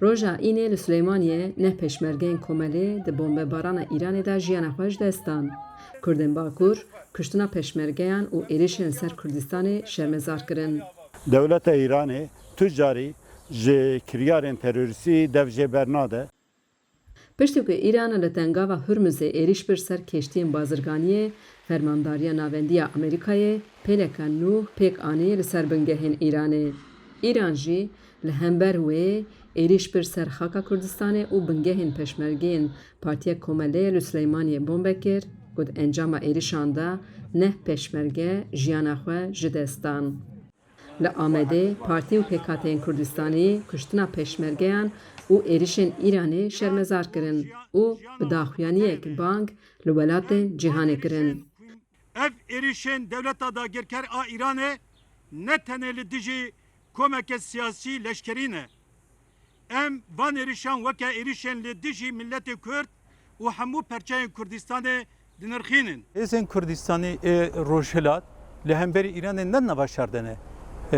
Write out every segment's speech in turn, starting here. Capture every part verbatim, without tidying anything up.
Roja Înê li Silêmaniyê neh pêşmergeyên komelê di bombebarana Îranê de jiyana xwe ji dest dan. Kurdên Bakur kuştina pêşmergeyan û êrişên li ser Kurdistanê şermezar kirin. Dewleta Îranê tu carî ji kiryarên terorîstî dev jê bernade. Piştî ku Îran li Tengava Hurmuzê êrîş bir ser keştiyên bazirganiyê, Fermandariya Navendî ya Amerîkayê pêleka nû pêk anî li ser bingehên Îranê. Îran jî li hember wê êrîş bir ser xaka Kurdistanê û bingehên pêşmergeyên Partiya Komelê li Silêmaniyê bombe kir, ku di encama êrişan de neh pêşmerge jiyana xwe ji dest dan. Li Amedê partî û pêkhateyên Kurdistanî kuştina pêşmergeyan û êrişên Îranê şermezar kirin û bi daxuyaniyek bang li welatên cîhanê kirin. Ev êrişên dewleta dagirker a Îranê ne tenê li dijî komeke siyasî leşkerî ne. Em van êrişan weke êrişên li dijî miletê Kurd û hemû perçeyên Kurdistanê dinirxînin. Hêzên Kurdistanê ê Rojhilat li hemberî Îranê ne di nava şer de ne. E,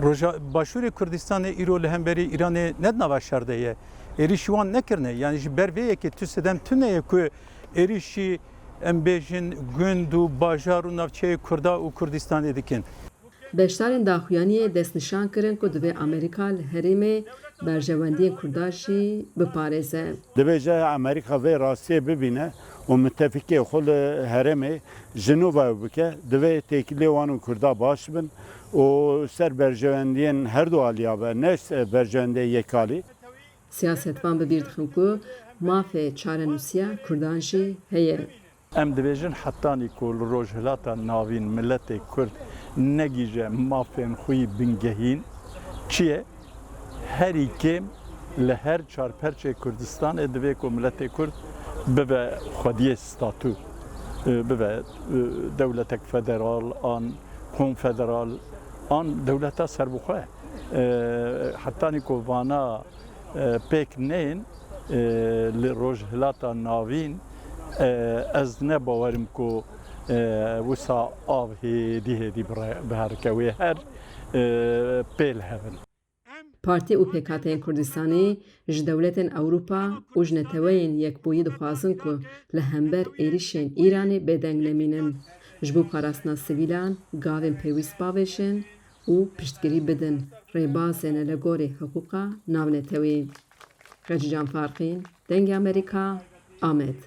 Roja-, Başûrê Kurdistanê îro li hemberî Îranê ne di nava şer de ye. Êrîşî wan nekirine. Yanî ji ber vê yekê tu sedem tune ye ku êrîşî, em bêjin, gund û bajar û navçeyê Kurda û Kurdistanê dikin. Beşdarên daxuyaniyê destnîşan kirin ku divê Amerîka li herêmê berjewendiyên Kurdan jî biparêze. Dibêje, Amerîka vê rastiyê bibîne û mitefikê xwe li herêmê ji nû ve bike, divê têkiliyê wan û Kurda baş bin û ser berjewendiyên herdu aliya be, ne berjewendiyê yekalî. Siyasetvan bi bîr dixin ku mafê çarenûsiya Kurdan jî heye. Em dibêjin hetanî ku li Rojhilata Navîn miletê Kurd negihîje mafên xwe yî bingehîn, çi ye? Herî kêm li her çar perçê Kurdistanê divê ku miletê Kurd bibe xwediyê statû, e, bibe, e, dewletek federal an konfederal an dewleta serbixwe. E, hetanî ku vana e, pêk neyên, e, li Rojhilata Navîn, e, ez ne bawer im ku, e, wisa av hêdî hêdî bire-, biherike wê her, e, pêl hebin. Partî û pêkhateyên Kurdistanî ji dewletên Ewropa û ji Neteweyên Yekbûyî dixwazin ku li hember êrişên Îranê bêdeng nemînin. Ji bo parastina sivîlan gavên pêwîst bavêjin û piştgirî bidin rêbazên li gorî hiqûqa navnetewî. Xecîcan Farqîn, Dengê Amerîka, Amed.